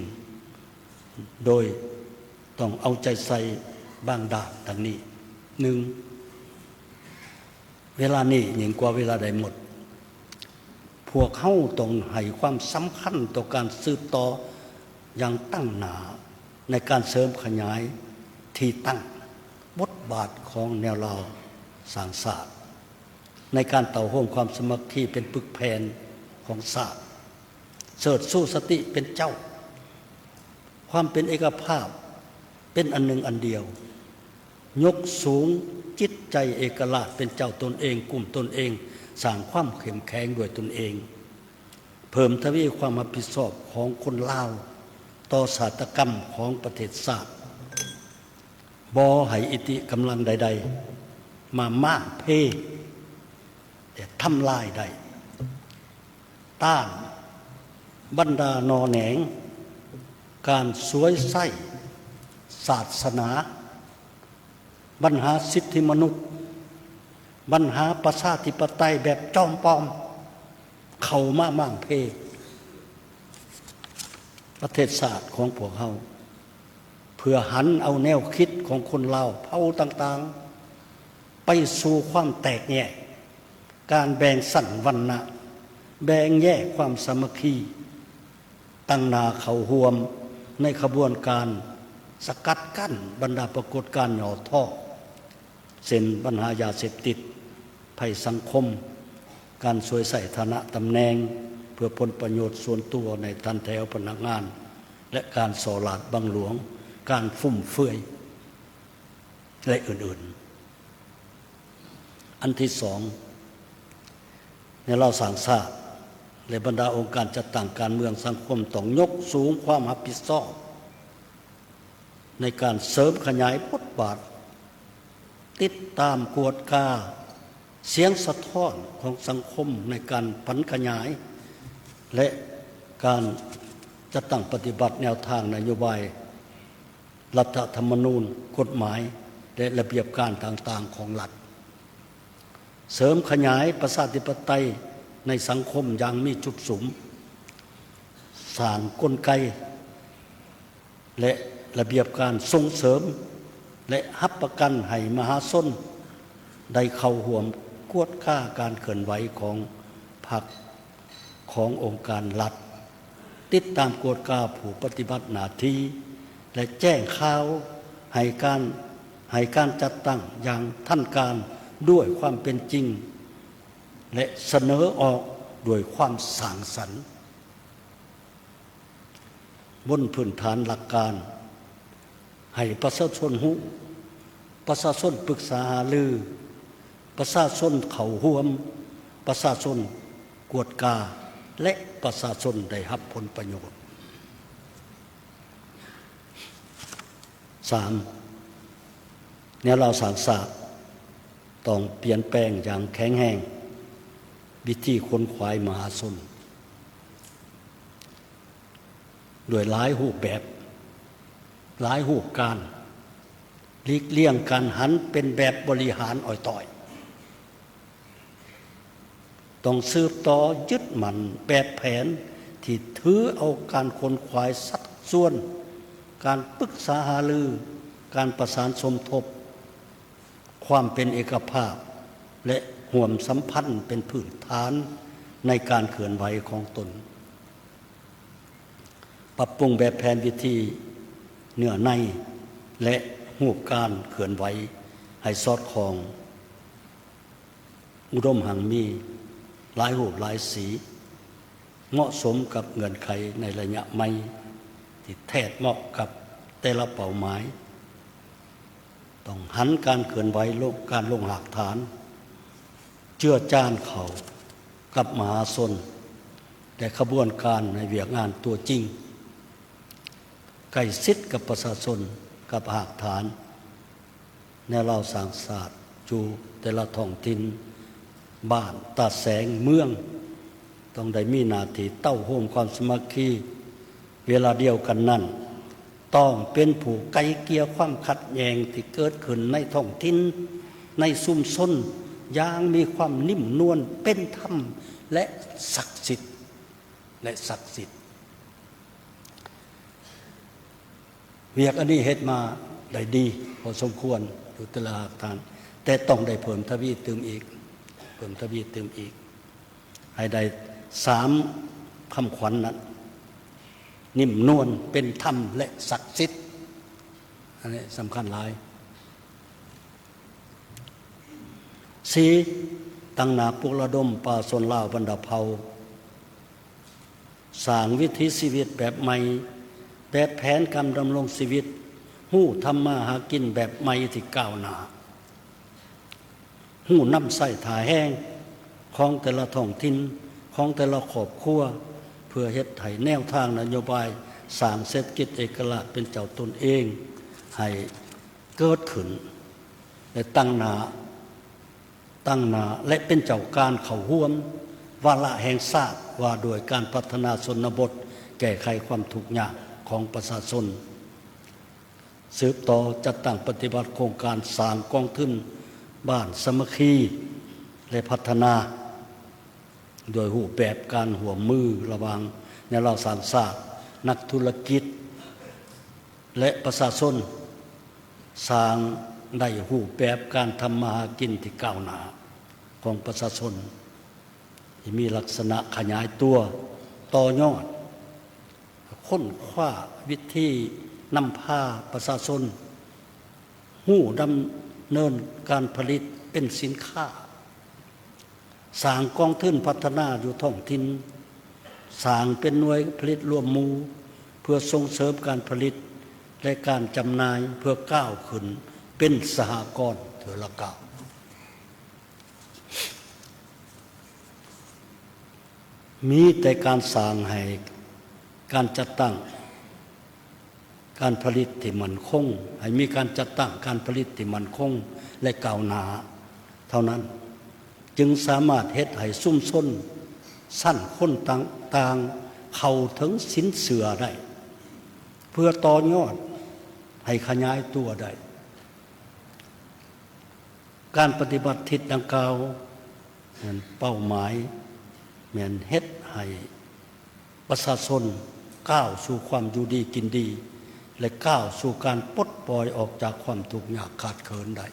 ໂດຍຕ້ອງເອົາໃຈໃສ່ບາງດ້ານດັ່ງນີ້. ໜຶ່ງ, ເວລານີ້ຍິ່ງກວ່າເວລາໃດໝົດ, ພວກເຮົາຕ້ອງໃຫ້ຄວາມສຳຄັນຕໍ່ການສືບຕໍ່ຢ່າງຕັ້ງໜ້າໃນການເສີມຂະຫຍາຍທີ່ຕັ້ງ, ບົດບາດຂອງແນວລາວສ້າງຊາດ ໃນການເຕົ້າໂຮມຄວາມສາມັກຄີເປັນປຶກແຜ່ນຂອງຊາດ, ເຊີດຊູສະຕິເປັນເຈົ້າ, ຄວາມເປັນເອກະພາບເປັນອັນໜຶ່ງອັນດຽວ, ຍົກສູງຈິດໃຈເອກະລາດເປັນເຈົ້າຕົນເອງ, ກຸ້ມຕົນເອງ, ສ້າງຄວາມເຂັ້ມແຂງດ້ວຍຕົນເອງ, ເພີ່ມທະວີຄວາມຮັບຜິດຊອບຂອງຄົນລາວຕໍ່ຊາດຕະກຳຂອງປະເທດຊາດ, ບໍ່ໃຫ້ອິດທິກຳລັງໃດໆມາມ້າງເພ ແລະ ທຳລາຍໄດ້. ຕ້ານບັນດາໜໍ່ແໜງການສວຍໃຊ້ສາສະໜາ, ບັນຫາສິດທິມະນຸດ, ບັນຫາປະຊາທິປະໄຕແບບຈອມປອມເຂົ້າມາມ້າງເພປະເທດຊາດຂອງພວກເຮົາ, ເພື່ອຫັນເອົາແນວຄິດຂອງຄົນລາວເຜົ່າຕ່າງໆໄປສູ່ຄວາມແຕກແຍກ, ການແບ່ງຊັ້ນວັນນະ, ແບ່ງແຍກຄວາມສາມັກຄີ, ຕັ້ງໜ້າເຂົ້າຮ່ວມໃນຂະບວນການສະກັດກັ້ນບັນດາປາກົດການຫຍໍ້ທໍ້ ເຊັ່ນ ບັນຫາຢາເສບຕິດ, ໄພສັງຄົມ, ການສວຍໃຊ້ຖານະຕຳແໜ່ງເພື່ອຜົນປະໂຫຍດສ່ວນຕົວໃນຖັນແຖວພະນັກງານ ແລະ ການສໍ້ລາດບັງຫຼວງ, ການຟຸມເຟືອຍ ແລະ ອື່ນໆ. ອັນທີສອງ, ໃນລາວສ້າງຊາດ ແລະ ບັນດາອົງການຈັດຕັ້ງການເມືອງສັງຄົມ ຕ້ອງຍົກສູງຄວາມຮັບຜິດຊອບ ໃນການເສີມຂະຫຍາຍບົດບາດ ຕິດຕາມກວດກາສຽງສະທ້ອນຂອງສັງຄົມໃນການຜັນຂະຫຍາຍ ແລະ ການຈັດຕັ້ງປະຕິບັດແນວທາງນະໂຍບາຍ, ລັດຖະທຳມະນູນ, ກົດໝາຍ ແລະ ລະບຽບການຕ່າງໆຂອງລັດ. ເສີມຂະຫຍາຍປະຊາທິປະໄຕໃນສັງຄົມຢ່າງມີຈຸດສຸມ, ສ້າງກົນໄກ ແລະ ລະບຽບການສົ່ງເສີມ ແລະ ຮັບປະກັນໃຫ້ມະຫາຊົນໄດ້ເຂົ້າຮ່ວມກວດກາການເຄື່ອນໄຫວຂອງພັກ, ຂອງອົງການລັດ, ຕິດຕາມກວດກາຜູ້ປະຕິບັດໜ້າທີ່ ແລະ ແຈ້ງຂ່າວໃຫ້ການ, ໃຫ້ການຈັດຕັ້ງຢ່າງທັນການດ້ວຍຄວາມເປັນຈິງ ແລະ ສະເໜີອອກດ້ວຍຄວາມສ້າງສັນ. ບົນພື້ນຖານຫຼັກການ ໃຫ້ປະຊາຊົນຮູ້, ປະຊາຊົນປຶກສາຫາລື, ປະຊາຊົນເຂົ້າຮ່ວມ, ປະຊາຊົນກວດກາ ແລະ ປະຊາຊົນໄດ້ຮັບຜົນປະໂຫຍດ. ສາມ, ແນວລາວສ້າງຊາດຕ້ອງປ່ຽນແປງຢ່າງແຂງແຮງວິທີຂົນຂວາຍມະຫາຊົນ ດ້ວຍຫຼາຍຮູບແບບ, ຫຼາຍຮູບການ, ຫຼີກລ່ຽງການຫັນເປັນແບບບໍລິຫານອອຍຕ້ອຍ. ຕ້ອງສືບຕໍ່ຍຶດໝັ້ນແບບແຜນທີ່ຖືເອົາການຂົນຂວາຍສັດສ່ວນ, ການປຶກສາຫາລື, ການປະສານສົມທົບ, ຄວາມເປັນເອກະພາບ ແລະ ຮ່ວມສຳພັນເປັນພື້ນຖານໃນການເຄື່ອນໄຫວຂອງຕົນ. ປັບປຸງແບບແຜນວິທີ, ເນື້ອໃນ ແລະ ຮູບການເຄື່ອນໄຫວໃຫ້ສອດຄ່ອງ, ອຸດົມຮັ່ງມີ, ຫຼາຍຮູບຫຼາຍສີ, ເໝາະສົມກັບເງື່ອນໄຂໃນໄລຍະໃໝ່ທີ່ແທດເໝາະກັບແຕ່ລະເປົ້າໝາຍ. ຕ້ອງຫັນການເຄື່ອນໄຫວລົງ, ການລົງຮາກຖານ, ເຈືອຈານເຂົ້າກັບມະຫາຊົນ ແລະ ຂະບວນການໃນວຽກງານຕົວຈິງ, ໃກ້ຊິດກັບປະຊາຊົນ, ກັບຮາກຖານ. ແນວລາວສ້າງຊາດຢູ່ແຕ່ລະທ້ອງຖິ່ນ, ບ້ານ, ຕາແສງ, ເມືອງ ຕ້ອງໄດ້ມີໜ້າທີ່ເຕົ້າໂຮມຄວາມສາມັກຄີ. ເວລາດຽວກັນນັ້ນ, ຕ້ອງເປັນຜູ້ໄກ່ເກ່ຍຄວາມຂັດແຍ່ງທີ່ເກີດຂຶ້ນໃນທ້ອງຖິ່ນ, ໃນຊຸມຊົນ ຢ່າງມີຄວາມນິ້ມນວນ, ເປັນທຳ ແລະ ສັກສິດ, ແລະ ສັກສິດ. ວຽກອັນນີ້ເຮັດມາໄດ້ດີພໍສົມຄວນຢູ່ແຕ່ລະຮາກຖານ, ແຕ່ຕ້ອງໄດ້ເພີ່ມທະວີຕື່ມອີກ, ເພີ່ມທະວີຕື່ມອີກ ໃຫ້ໄດ້ສາມຄຳຂວັນນັ້ນ, ນິ້ມນວນ, ເປັນທຳ ແລະ ສັກສິດ. ອັນນີ້ສຳຄັນຫຼາຍ. ສີ່, ຕັ້ງໜ້າປຸກລະດົມປະຊາຊົນລາວບັນດາເຜົ່າ ສ້າງວິຖີຊີວິດແບບໃໝ່, ແບບແຜນການດຳລົງຊີວິດ, ຮູ້ທຳມາຫາກິນແບບໃໝ່ທີ່ກ້າວໜ້າ, ຮູ້ນຳໃຊ້ທ່າແຮງຂອງແຕ່ລະທ້ອງຖິ່ນ, ຂອງແຕ່ລະຄອບຄົວ, ເພື່ອເຮັດໃຫ້ແນວທາງນະໂຍບາຍສ້າງເສດຖະກິດເອກະລາດເປັນເຈົ້າຕົນເອງໃຫ້ເກີດຂຶ້ນ ແລະ ຕັ້ງໜ້າ ຕັ້ງໜ້າ ແລະ ເປັນເຈົ້າການເຂົ້າຮ່ວມວາລະແຫ່ງຊາດວ່າດ້ວຍການພັດທະນາຊົນນະບົດ, ແກ້ໄຂຄວາມທຸກຍາກຂອງປະຊາຊົນ. ສືບຕໍ່ຈັດຕັ້ງປະຕິບັດໂຄງການສ້າງກອງທຶນບ້ານສາມັກຄີ ແລະ ພັດທະນາ ໂດຍຮູບແບບການຮ່ວມມືລະຫວ່າງແນວລາວສ້າງຊາດ, ນັກທຸລະກິດ ແລະ ປະຊາຊົນ, ສ້າງໄດ້ຮູບແບບການທຳມາຫາກິນທີ່ກ້າວໜ້າຂອງປະຊາຊົນ ທີ່ມີລັກສະນະຂະຫຍາຍຕົວ, ຕໍ່ຍອດ, ຄົ້ນຄວ້າວິທີນຳພາປະຊາຊົນຮູ້ດຳເນີນການຜະລິດເປັນສິນຄ້າ, ສ້າງກອງທຶນພັດທະນາຢູ່ທ້ອງຖິ່ນ, ສ້າງເປັນໜ່ວຍຜະລິດລວມໝູ່ ເພື່ອສົ່ງເສີມການຜະລິດ ແລະ ການຈຳໜ່າຍ ເພື່ອກ້າວຂຶ້ນເປັນສະຫະກອນເທື່ອລະກ້າວ. ມີແຕ່ການສ້າງໃຫ້ການຈັດຕັ້ງ ການຜະລິດທີ່ໝັ້ນຄົງ, ໃຫ້ມີການຈັດຕັ້ງການຜະລິດທີ່ໝັ້ນຄົງ ແລະ ກ້າວໜ້າເທົ່ານັ້ນ ຈຶ່ງສາມາດເຮັດໃຫ້ຊຸມຊົນຊັ້ນຄົນຕ່າງໆເຂົ້າເຖິງສິນເຊື່ອໄດ້ ເພື່ອຕໍ່ຍອດໃຫ້ຂະຫຍາຍຕົວໄດ້. ການປະຕິບັດທິດດັ່ງກ່າວ ແມ່ນເປົ້າໝາຍ ແມ່ນເຮັດໃຫ້ປະຊາຊົນກ້າວສູ່ຄວາມຢູ່ດີກິນດີ ແລະ ກ້າວສູ່ການປົດປ່ອຍອອກຈາກຄວາມທຸກຍາກຂາດເຂີນໄດ້.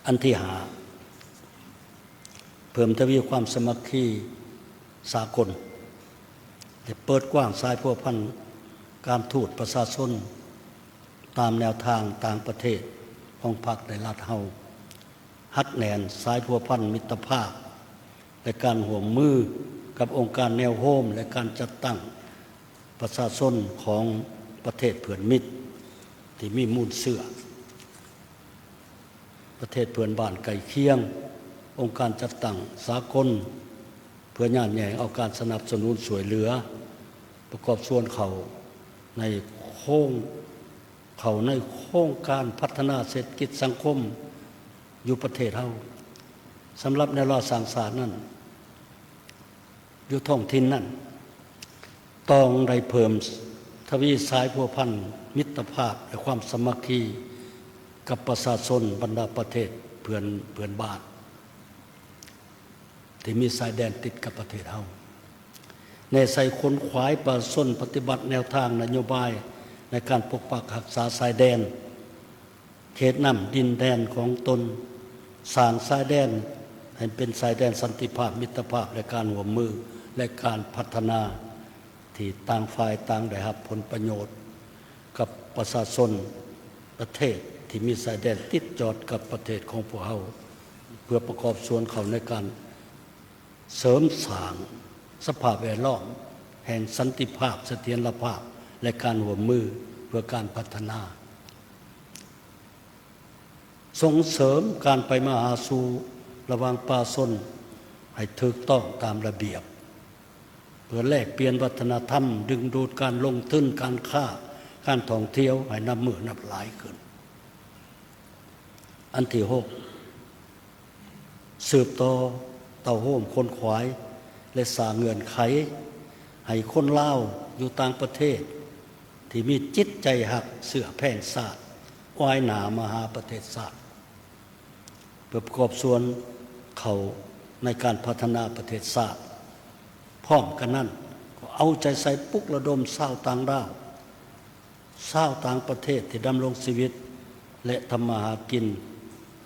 ອັນທີຫ້າ ເພີ່ມທະວີຄວາມສາມັກຄີສາກົນ ແລະ ເປີດກວ້າງສາຍພົວພັນການທູດປະຊາຊົນ ຕາມແນວທາງຕ່າງປະເທດຂອງພັກ ແລະ ລັດເຮົາ, ຮັດແໜ້ນສາຍພົວພັນມິດຕະພາບ ແລະ ການຮ່ວມມືກັບອົງການແນວໂຮມ ແລະ ການຈັດຕັ້ງປະຊາຊົນຂອງປະເທດເພື່ອນມິດທີ່ມີມູນເຊື້ອ ປະເທດເພື່ອນບ້ານໃກ້ຄຽງ, ອົງການຈັດຕັ້ງສາກົນ ເພື່ອຍາດແຍ່ງເອົາການສະໜັບສະໜູນຊ່ວຍເຫຼືອ ປະກອບສ່ວນເຂົ້າໃນໂຄງ ເຂົ້າໃນໂຄງການພັດທະນາເສດຖະກິດສັງຄົມຢູ່ປະເທດເຮົາ. ສຳລັບແນວລາວສ້າງຊາດນັ້ນ ຢູ່ທ້ອງຖິ່ນນັ້ນ ຕ້ອງໄດ້ເພີ່ມທະວີສາຍພົວພັນມິດຕະພາບ ແລະ ຄວາມສາມັກຄີກັບປະຊາຊົນບັນດາປະເທດເພື່ອນ ເພື່ອນບ້ານທີ່ມີຊາຍແດນຕິດກັບປະເທດເຮົາ, ແນໃສ່ຂົນຂວາຍປະຊາຊົນປະຕິບັດແນວທາງນະໂຍບາຍໃນການປົກປັກຮັກສາຊາຍແດນ ເຂດນ້ຳດິນແດນຂອງຕົນ, ສ້າງຊາຍແດນໃຫ້ເປັນຊາຍແດນສັນຕິພາບ, ມິດຕະພາບ ແລະ ການຮ່ວມມື ແລະ ການພັດທະນາ ທີ່ຕ່າງຝ່າຍຕ່າງໄດ້ຮັບຜົນປະໂຫຍດກັບປະຊາຊົນປະເທດທີ່ມີຊາຍແດນຕິດຈອດກັບປະເທດຂອງພວກເຮົາ ເພື່ອປະກອບສ່ວນເຂົ້າໃນການເສີມສ້າງສະພາບແວດລ້ອມແຫ່ງສັນຕິພາບ, ສະຖຽນລະພາບ ແລະ ການຮ່ວມມືເພື່ອການພັດທະນາ. ສົ່ງເສີມການໄປມາຫາສູ່ລະຫວ່າງປະຊາຊົນໃຫ້ຖືກຕ້ອງຕາມລະບຽບ ເພື່ອແລກປ່ຽນວັດທະນະທຳ, ດຶງດູດການລົງທຶນ, ການຄ້າ, ການທ່ອງທ່ຽວໃຫ້ນັບມື້ນັບຫຼາຍຂຶ້ນ. ອັນທີຫົກ ສືບຕໍ່ເຕົ້າໂຮມຂົນຂວາຍ ແລະ ສ້າງເງື່ອນໄຂໃຫ້ຄົນລາວຢູ່ຕ່າງປະເທດ ທີ່ມີຈິດໃຈຮັກເຊື້ອແພງຊາດ ອວາຍໜ້າມາຫາປະເທດຊາດ ເພື່ອປະກອບສ່ວນເຂົ້າໃນການພັດທະນາປະເທດຊາດ. ພ້ອມກັນນັ້ນ ກໍເອົາໃຈໃສ່ປຸກລະດົມຊາວຕ່າງດ້າວ, ຊາວຕ່າງປະເທດທີ່ດຳລົງຊີວິດ ແລະ ທຳມາຫາກິນ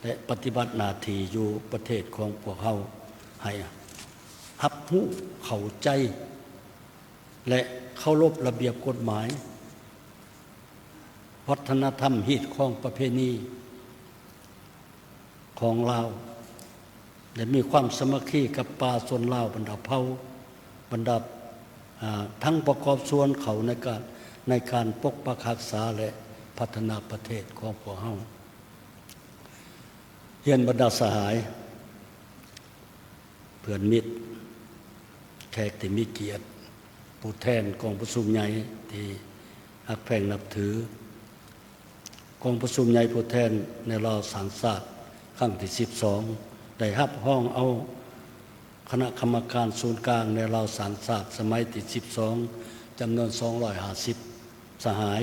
ແລະ ປະຕິບັດໜ້າທີ່ຢູ່ປະເທດຂອງພວກເຮົາ ໃຫ້ຮັບຮູ້ເຂົ້າໃຈ ແລະ ເຄົາລົບລະບຽບກົດໝາຍ, ວັດທະນະທຳ, ຮີດຄອງ, ປະເພນີ ຂອງລາວ ແລະ ມີຄວາມສາມັກຄີກັບປະຊາຊົນລາວບັນດາເຜົ່າ, ບັນດາ ອາ ທັງປະກອບສ່ວນເຂົ້າໃນການ ໃນການປົກປັກຮັກສາ ແລະ ພັດທະນາປະເທດຂອງພວກເຮົາ. ຮຽນບັນດາສະຫາຍ ເພື່ອນມິດ, ແຂກທີ່ມີກຽດ, ຜູ້ແທນກອງປະຊຸມໃຫຍ່ທີ່ຮັກແພງນັບຖື, ກອງປະຊຸມໃຫຍ່ຜູ້ແທນແນວລາວສ້າງຊາດຄັ້ງທີສິບສອງ ໄດ້ຮັບຮອງເອົາຄະນະກຳມະການສູນກາງແນວລາວສ້າງຊາດສະໄໝທີສິບສອງ ຈຳນວນສອງຮ້ອຍຫ້າສິບສະຫາຍ,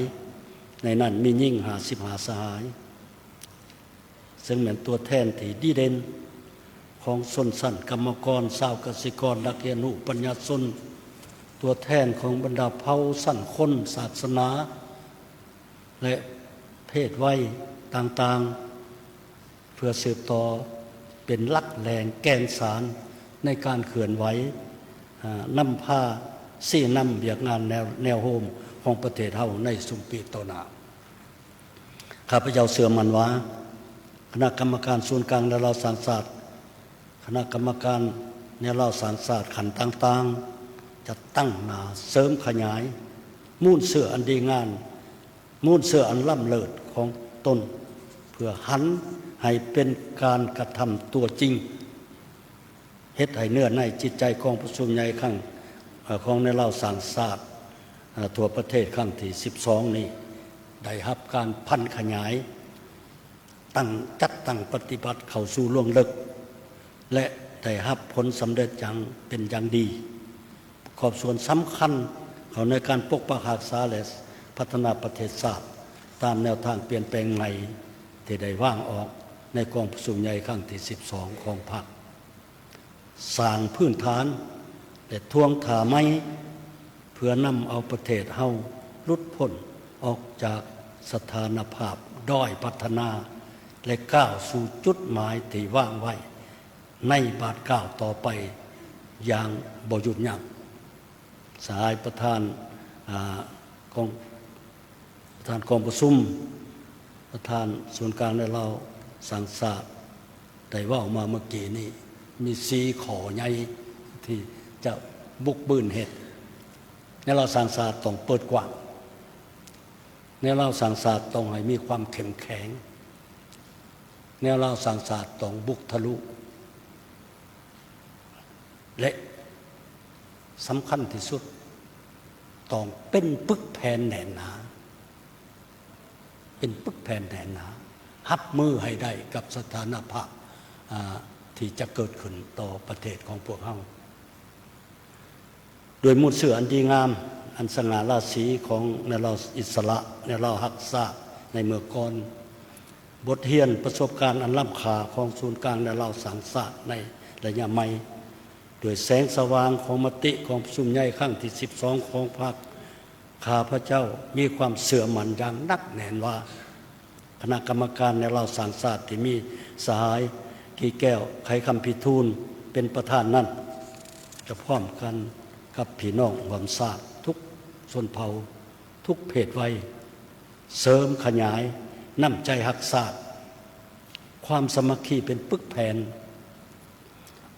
ໃນນັ້ນມີຍິງຫ້າສິບຫ້າສະຫາຍ. ເຊິ່ງແມ່ນຕົວແທນທີ່ດີເດັ່ນຂອງຊົນຊັ້ນກຳມະກອນ, ຊາວກະສິກອນ, ນັກຮຽນຮູ້, ປັນຍາຊົນ, ຕົວແທນຂອງບັນດາເຜົ່າ, ຊັ້ນຄົນ, ສາສະໜາ ແລະ ເພດໄວຕ່າງໆ ເພື່ອສືບຕໍ່ເປັນຫຼັກແຫຼ່ງແກ່ນສານໃນການເຄື່ອນໄຫວ, ອາ, ນຳພາຊີ້ນຳວຽກງານແນວ, ແນວໂຮມຂອງປະເທດເຮົາໃນຊຸມປີຕໍ່ໜ້າ. ຂ້າພະເຈົ້າເຊື່ອໝັ້ນວ່າ ຄະນະກຳມະການສູນກາງແນວລາວສ້າງຊາດ, ຄະນະກຳມະການແນວລາວສ້າງຊາດຂັ້ນຕ່າງໆ ຈະຕັ້ງໜ້າເສີມຂະຫຍາຍມູນເຊື້ອອັນດີງາມ, ມູນເຊື້ອອັນລ້ຳເລີດຂອງຕົນ ເພື່ອຫັນໃຫ້ເປັນການກະທຳຕົວຈິງ. ເຮັດໃຫ້ເນື້ອໃນຈິດໃຈກອງປະຊຸມໃຫຍ່ຄັ້ງ ເອີ ຂອງແນວລາວສ້າງຊາດ ອາ ທົ່ວປະເທດຄັ້ງທີສິບສອງນີ້ ໄດ້ຮັບການຜັນຂະຫຍາຍ ຕັ້ງ ຈັດຕັ້ງປະຕິບັດເຂົ້າສູ່ລວງເລິກ ແລະ ໄດ້ຮັບຜົນສຳເລັດຢ່າງເປັນຢ່າງດີ, ປະກອບສ່ວນສຳຄັນເຂົ້າໃນການປົກປັກຮັກສາ ແລະ ພັດທະນາປະເທດຊາດ ຕາມແນວທາງປ່ຽນແປງໃໝ່ທີ່ໄດ້ວາງອອກໃນກອງປະຊຸມໃຫຍ່ຄັ້ງທີສິບສອງຂອງພັກ. ສ້າງພື້ນຖານ ແລະ ທວງທ່າໃໝ່ ເພື່ອນຳເອົາປະເທດເຮົາຫຼຸດພົ້ນອອກຈາກສະຖານະພາບດ້ອຍພັດທະນາ ແລະ ກ້າວສູ່ຈຸດໝາຍທີ່ວາງໄວ້ໃນບາດກ້າວຕໍ່ໄປຢ່າງບໍ່ຢຸດຢັ້ງ. ສະຫາຍປະທານ ອາ ກອງ ປະທານກອງປະຊຸມ, ປະທານສູນກາງແນວລາວສ້າງຊາດ ໄດ້ເວົ້າມາເມື່ອກີ້ນີ້ ມີສີ່ຂໍ້ໃຫຍ່ທີ່ຈະບຸກບືນເຮັດ. ແນວລາວສ້າງຊາດຕ້ອງເປີດກວ້າງ, ແນວລາວສ້າງຊາດຕ້ອງໃຫ້ມີຄວາມເຂັ້ມແຂງ, ແນວລາວສ້າງຊາດຕ້ອງບຸກທະລຸ ແລະ ສຳຄັນທີ່ສຸດ ຕ້ອງເປັນປຶກແຜ່ນແໜ້ນໜາ, ເປັນປຶກແຜ່ນແໜ້ນໜາ, ຮັບມືໃຫ້ໄດ້ກັບສະຖານະພາບ ອາ ທີ່ຈະເກີດຂຶ້ນຕໍ່ປະເທດຂອງພວກເຮົາ. ດ້ວຍມູນເຊື້ອອັນດີງາມ ອັນສະຫງ່າລາສີຂອງແນວລາວອິດສະຫຼະ, ແນວລາວຮັກຊາດໃນເມື່ອກ່ອນ, ບົດຮຽນປະສົບການອັນລ້ຳຄ່າຂອງສູນກາງແນວລາວສ້າງຊາດໃນໄລຍະໃໝ່, ດ້ວຍແສງສະຫວ່າງຂອງມະຕິກອງປະຊຸມໃຫຍ່ຄັ້ງທີສິບສອງຂອງພັກ, ຂ້າພະເຈົ້າມີຄວາມເຊື່ອໝັ້ນຢ່າງໜັກແໜ້ນວ່າ ຄະນະກຳມະການແນວລາວສ້າງຊາດທີ່ມີສະຫາຍ ກີແກ້ວ ໄຂຄຳພິທູນ ເປັນປະທານນັ້ນ ຈະພ້ອມກັນກັບພີ່ນ້ອງຮ່ວມຊາດທຸກຊົນເຜົ່າ, ທຸກເພດໄວ, ເສີມຂະຫຍາຍນ້ຳໃຈຮັກຊາດ, ຄວາມສາມັກຄີເປັນປຶກແຜ່ນ,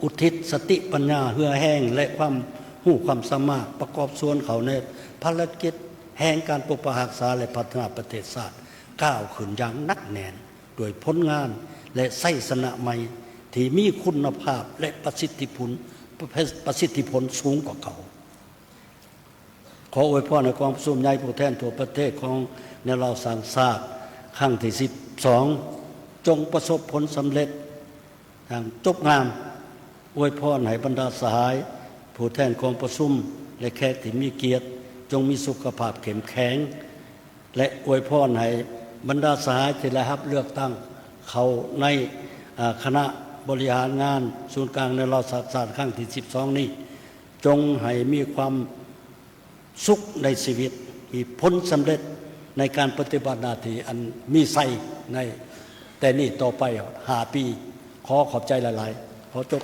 ອຸທິດສະຕິປັນຍາເຫື່ອແຮງ ແລະ ຄວາມຮູ້ຄວາມສາມາດ ປະກອບສ່ວນເຂົ້າໃນພາລະກິດແຫ່ງການປົກປັກຮັກສາ ແລະ ພັດທະນາປະເທດຊາດ ກ້າວຂຶ້ນຢ່າງໜັກແໜ້ນ ດ້ວຍຜົນງານ ແລະ ໄຊຊະນະໃໝ່ທີ່ມີຄຸນນະພາບ ແລະ ປະສິດທິຜົນ ປະສິດທິຜົນສູງກວ່າເກົ່າ. ຂໍອວຍພອນໃຫ້ກອງປະຊຸມໃຫຍ່ຜູ້ແທນທົ່ວປະເທດຂອງແນວລາວສ້າງຊາດຄັ້ງທີສິບສອງ ຈົ່ງປະສົບຜົນສຳເລັດຢ່າງຈົບງາມ. ອວຍພອນໃຫ້ບັນດາສະຫາຍຜູ້ແທນກອງປະຊຸມ ແລະ ແຂກທີ່ມີກຽດ ຈົ່ງມີສຸຂະພາບເຂັ້ມແຂງ ແລະ ອວຍພອນໃຫ້ບັນດາສະຫາຍທີ່ໄດ້ຮັບເລືອກຕັ້ງເຂົ້າໃນ ອາ ຄະນະບໍລິຫານງານສູນກາງແນວລາວສ້າງຊາດຄັ້ງທີສິບສອງນີ້ ຈົ່ງໃຫ້ມີຄວາມສຸກໃນຊີວິດ, ມີຜົນສຳເລັດໃນການປະຕິບັດໜ້າທີ່ອັນມີໄຊໃນແຕ່ນີ້ຕໍ່ໄປຫ້າປີ. ຂໍຂອບໃຈຫຼາຍໆ. ຂໍຈົບ.